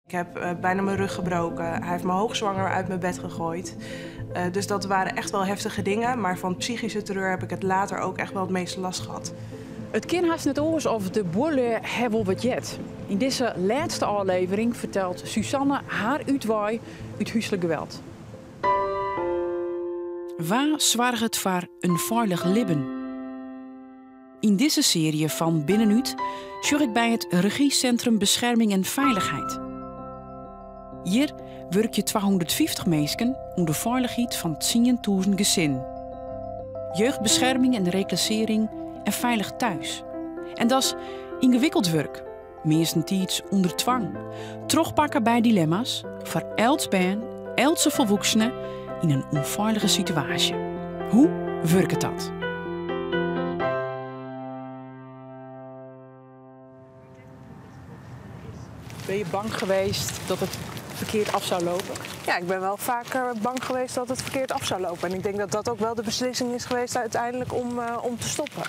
Ik heb bijna mijn rug gebroken. Hij heeft me hoogzwanger uit mijn bed gegooid. Dus dat waren echt wel heftige dingen. Maar van psychische terreur heb ik het later ook echt wel het meeste last gehad. It kin hast net oars of de buorlju ha wol wat heard. Yn dizze lêste ôflevering fertelt Suzanne har útwei út húslik geweld. Wa soarget foar in feilich libben? Yn dizze searje fan Binnenút sjoch ik by it Regiecentrum Bescherming en Veiligheid. Hjir wurkje 250 minsken oan de feilichheid fan 10.000 gesinnen. Jeugdbescherming en reclassering en Veilig Thuis. En dat is yngewikkeld wurk, meastentiids ûnder twang. Trochpakke by dilemma's foar elts bern, eltse folwoeksene yn in ûnfeilige situaasje. Hoe wurket dat? Ben je bang geweest dat het verkeerd af zou lopen? Ja, ik ben wel vaker bang geweest dat het verkeerd af zou lopen. En ik denk dat dat ook wel de beslissing is geweest uiteindelijk om te stoppen.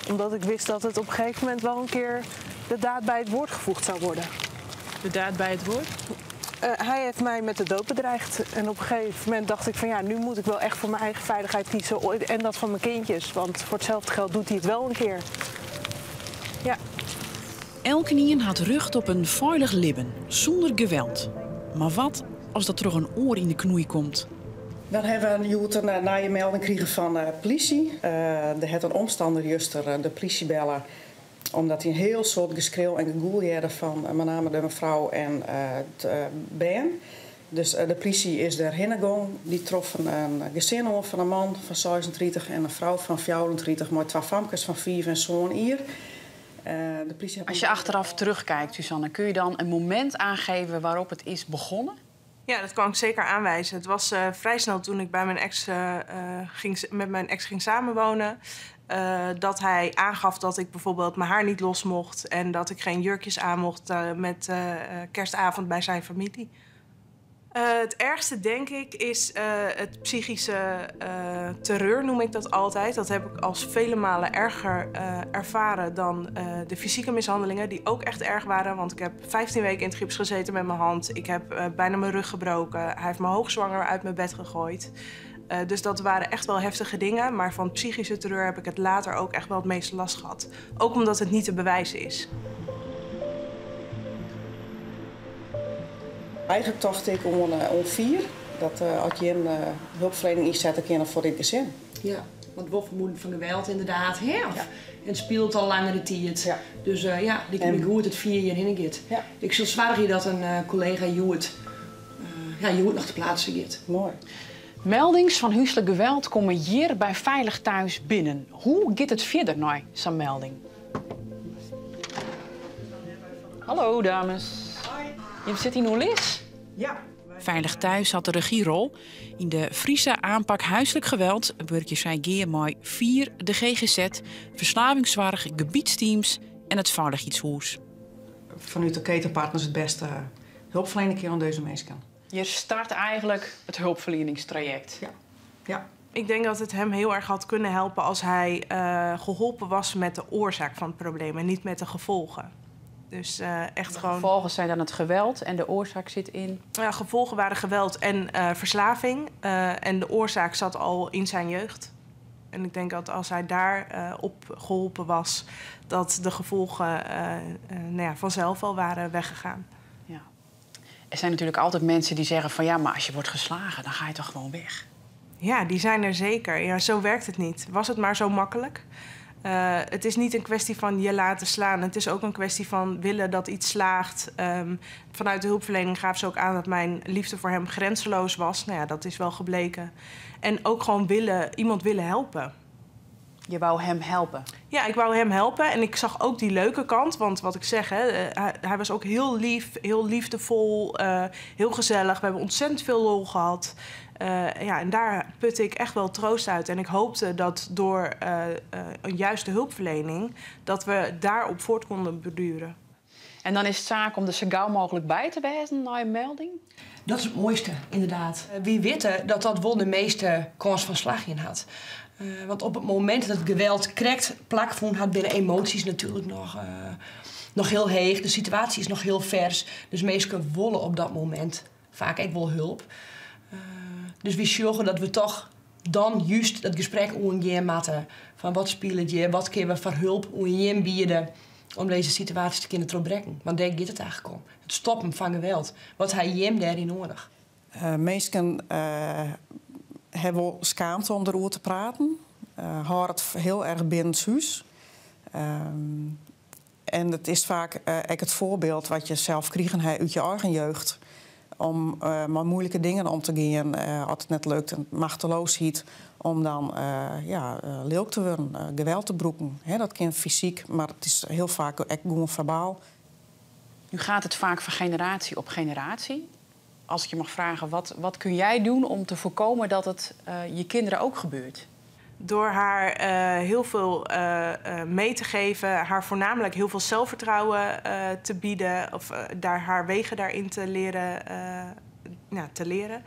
Omdat ik wist dat het op een gegeven moment wel een keer de daad bij het woord gevoegd zou worden. De daad bij het woord? Hij heeft mij met de dood bedreigd. En op een gegeven moment dacht ik van ja, nu moet ik wel echt voor mijn eigen veiligheid kiezen. En dat van mijn kindjes, want voor hetzelfde geld doet hij het wel een keer. Ja. Elkenien hat rjocht op in feilich libben, sûnder geweld. Mar wat as dat troch in oar yn de knoei komt? Dan hawwe we hjoed in nije melding krigen fan de polysje. Der hat in omstanner juster de polysje belle omdat hy in hiel soad geskreau en gegûl hearde fan mei name de mefrou en it bern. Dus de polysje is dêr hinne gong. Dy troffen in gesin oan fan in man fan 36 en in frou fan 34 mei twa famkes fan 5 en 7 jier. De polysje hat Als je achteraf terugkijkt, Suzanne, kun je dan een moment aangeven waarop het is begonnen? Ja, dat kan ik zeker aanwijzen. Het was vrij snel toen ik bij mijn ex, ging, met mijn ex ging samenwonen. Dat hij aangaf dat ik bijvoorbeeld mijn haar niet los mocht en dat ik geen jurkjes aan mocht met kerstavond bij zijn familie. Het ergste, denk ik, is het psychische terreur, noem ik dat altijd. Dat heb ik als vele malen erger ervaren dan de fysieke mishandelingen, die ook echt erg waren. Want ik heb 15 weken in het gips gezeten met mijn hand. Ik heb bijna mijn rug gebroken. Hij heeft me hoogzwanger uit mijn bed gegooid. Dus dat waren echt wel heftige dingen. Maar van psychische terreur heb ik het later ook echt wel het meeste last gehad. Ook omdat het niet te bewijzen is. Eigenlijk tocht ik om 4 dat as je in hulpverlening ynsetten kinne foar dit gesin. Ja, want wol fermoeden fan geweld inderdaad. Hè? Of, Ja. En it spilet al langere tiid. Ja. Dus ja, dy kin goed it 4 jier hinne giet. Ja. Ik sil soargje dat in kollega ja, hjoed noch te pleatsen giet. Moai. Meldings fan húslik geweld komme hjir by Veilig Thuis binnen. Hoe giet it fierder nei sa'n melding? Hallo dames. Hoi. Je sit yn oerlis? Ja. Veilig Thuis hat de regyrol. Yn de Fryske aanpak huiselijk geweld wurkje sy gear mei Fier, de GGZ, ferslavingssoarch, gebietsteams en it Feilichheidshûs. Fanút de ketenpartners it bêste helpferliene kinne oan dizze minsken. Je start eigenlijk it helpferlieningstrajekt. Ja. Ja. Ik denk dat het hem heel erg had kunnen helpen als hij geholpen was met de oorzaak van het probleem en niet met de gevolgen. Dus echt De gewoon gevolgen zijn dan het geweld en de oorzaak zit in? Ja, gevolgen waren geweld en verslaving. En de oorzaak zat al in zijn jeugd. En ik denk dat als hij daar op geholpen was, dat de gevolgen nou ja, vanzelf al waren weggegaan. Ja. Er zijn natuurlijk altijd mensen die zeggen van ja, maar als je wordt geslagen, dan ga je toch gewoon weg? Ja, die zijn er zeker. Ja, zo werkt het niet. Was het maar zo makkelijk? Het is niet een kwestie van je laten slaan. Het is ook een kwestie van willen dat iets slaagt. Vanuit de hulpverlening gaf ze ook aan dat mijn liefde voor hem grenzeloos was. Nou ja, dat is wel gebleken. En ook gewoon iemand willen helpen. Je wou hem helpen? Ja, ik wou hem helpen. En ik zag ook die leuke kant. Want wat ik zeg, hè, hij was ook heel lief, heel liefdevol, heel gezellig. We hebben ontzettend veel lol gehad. Ja, en daar putte ik echt wel troost uit. En ik hoopte dat door een juiste hulpverlening dat we daarop voort konden borduren. En dan is it saak om der sa gau mooglik by te wêzen nei in melding? Dat is it moaiste, inderdaad. Wy witte dat dat wol de measte kâns fan slagjen hat. Want op it momint dat it geweld krekt plakfûn hat, binne emoasjes natuerlik noch. noch hiel heech, de situaasje is noch hiel fers. Dus minsken wolle op dat momint faak ek wol help. Dus wy sjogge dat we toch dan just dat gesprek oangean moatte. Fan wat spilet hjir, wat kinne we foar help oan jim biede om dizze situaasje te kinne trochbrekken. Want dêr giet it eigentlik om. It stoppen fan geweld. Wat ha jim dêryn nedich? Minsken hawwe wol skaamte om deroer te praten. Hâlde it hiel erch binnenhûs. En it is faak ek it foarbyld wat je sels krigen ha út je eigen jeugd. Om mei muoilike dingen om te gean as it net lukt. En machteleasheid om dan ja, lilk te wurden, geweld te brûken. Dat kin fysyk, mar it is hiel faak ek gewoan ferbaal. Nu gaat het vaak van generatie op generatie. Als ik je mag vragen, wat kun jij doen om te voorkomen dat het je kinderen ook gebeurt? Door haar heel veel mee te geven, haar voornamelijk heel veel zelfvertrouwen te bieden of daar haar wegen daarin te leren, ja, te leren.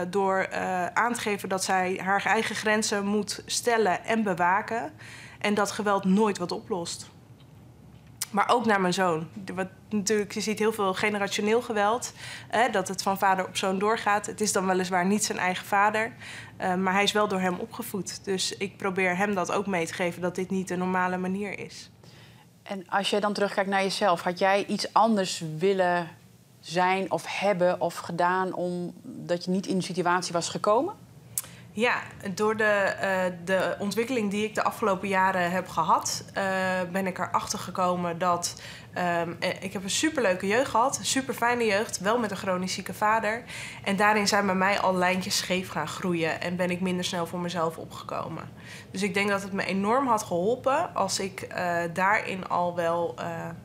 Door aan te geven dat zij haar eigen grenzen moet stellen en bewaken en dat geweld nooit wat oplost. Maar ook naar mijn zoon. Wat natuurlijk, je ziet heel veel generationeel geweld. Hè, dat het van vader op zoon doorgaat. Het is dan weliswaar niet zijn eigen vader. Maar hij is wel door hem opgevoed. Dus ik probeer hem dat ook mee te geven dat dit niet de normale manier is. En als jij dan terugkijkt naar jezelf, had jij iets anders willen zijn of hebben of gedaan omdat je niet in de situatie was gekomen? Ja, door de ontwikkeling die ik de afgelopen jaren heb gehad, ben ik erachter gekomen dat ik heb een superleuke jeugd gehad, een superfijne jeugd, wel met een chronisch zieke vader. En daarin zijn bij mij al lijntjes scheef gaan groeien en ben ik minder snel voor mezelf opgekomen. Dus ik denk dat het me enorm had geholpen als ik daarin al wel,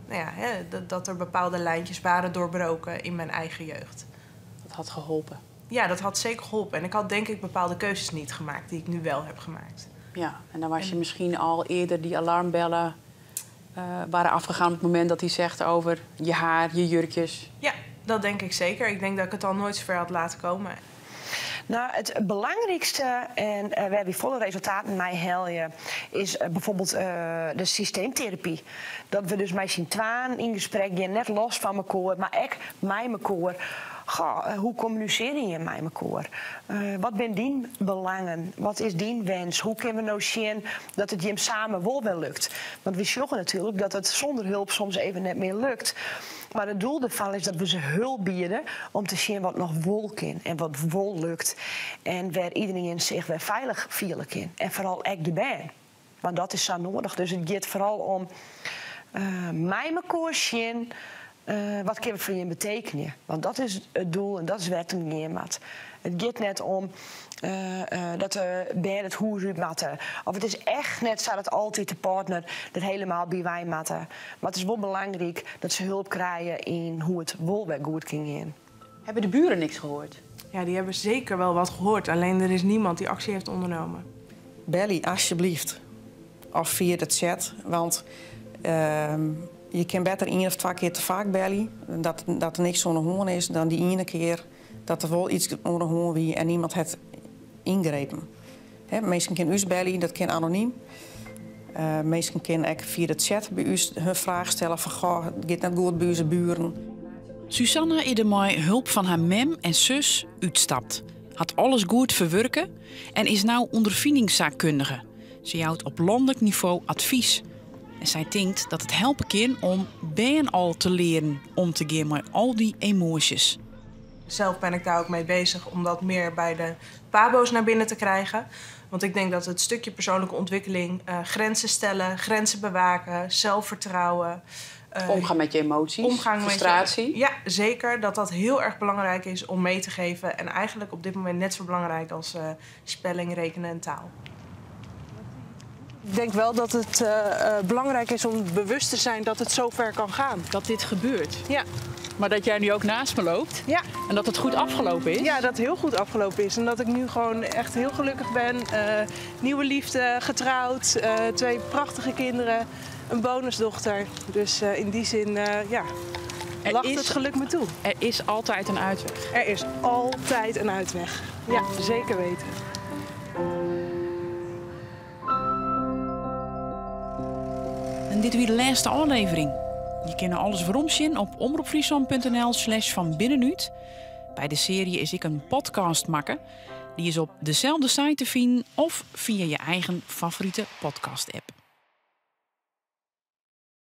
nou ja, hè, dat er bepaalde lijntjes waren doorbroken in mijn eigen jeugd. Dat had geholpen? Ja, dat had zeker geholpen. En ik had denk ik bepaalde keuzes niet gemaakt die ik nu wel heb gemaakt. Ja, en dan was je misschien al eerder die alarmbellen waren afgegaan op het moment dat hij zegt over je haar, je jurkjes. Ja, dat denk ik zeker. Ik denk dat ik het al nooit zo ver had laten komen. Nou, het belangrijkste, en we hebben volle resultaten mee helje, is bijvoorbeeld de systeemtherapie. Dat we dus met z'n twaan in gesprek gaan, net los van elkaar, maar ook met elkaar. Goh, hoe communiceer je met elkaar? Wat zijn die belangen? Wat is die wens? Hoe kunnen we nou zien dat het jim samen wel wel lukt? Want we zien natuurlijk dat het zonder hulp soms even net meer lukt. Maar het doel ervan is dat we ze hulp bieden om te zien wat nog wel kan en wat wel lukt. En waar iedereen zich weer veilig voelen kan. En vooral ook de band. Want dat is zo nodig. Dus het gaat vooral om mij elkaar zien. Wat kunnen we voor je betekenen? Want dat is het doel en dat is waar het om gaat. Het gaat net om dat de bij het hoer uit matten. Of het is echt net zo dat altijd de partner dat helemaal bij wij matten. Maar het is wel belangrijk dat ze hulp krijgen in hoe het wel weer goed kan gaan. Hebben de buren niks gehoord? Ja, die hebben zeker wel wat gehoord. Alleen er is niemand die actie heeft ondernomen. Belly, alsjeblieft. Of via de chat, want je kan beter 1 of 2 keer te vaak bellen, dat er niks onder hoorn is, dan die ene keer dat er wel iets onder hoorn wie en niemand het ingrepen. Hè, mensen kunnen u bellen, dat kan anoniem. Mensen kunnen ook via de chat bij u hun vraag stellen van goh, het gaat net goed bij onze buren. Suzanne is er met hulp van haar mem en zus uitstapt. Had alles goed verwerken en is nou ondervindingszaakkundige. Ze houdt op landelijk niveau advies. En zij denkt dat het helpen kan om ben al te leren om te gaan met al die emoties. Zelf ben ik daar ook mee bezig om dat meer bij de pabo's naar binnen te krijgen. Want ik denk dat het stukje persoonlijke ontwikkeling, grenzen stellen, grenzen bewaken, zelfvertrouwen. Omgaan met je emoties, omgaan met je frustratie. Ja, zeker. Dat dat heel erg belangrijk is om mee te geven. En eigenlijk op dit moment net zo belangrijk als spelling, rekenen en taal. Ik denk wel dat het belangrijk is om bewust te zijn dat het zo ver kan gaan. Dat dit gebeurt. Ja. Maar dat jij nu ook naast me loopt. Ja. En dat het goed afgelopen is. Ja, dat het heel goed afgelopen is. En dat ik nu gewoon echt heel gelukkig ben. Nieuwe liefde, getrouwd, 2 prachtige kinderen, een bonusdochter. Dus in die zin, ja, lacht het geluk me toe. Er is altijd een uitweg. Er is altijd een uitweg. Ja, zeker weten. En dit weer de laatste aflevering. Je kinne alles weromsjen op omropfryslân.nl/vanbinnenút. By de searje is ek in podcast makke. Dy is op deselde site te finen of fia je eigen favorite podcast-app.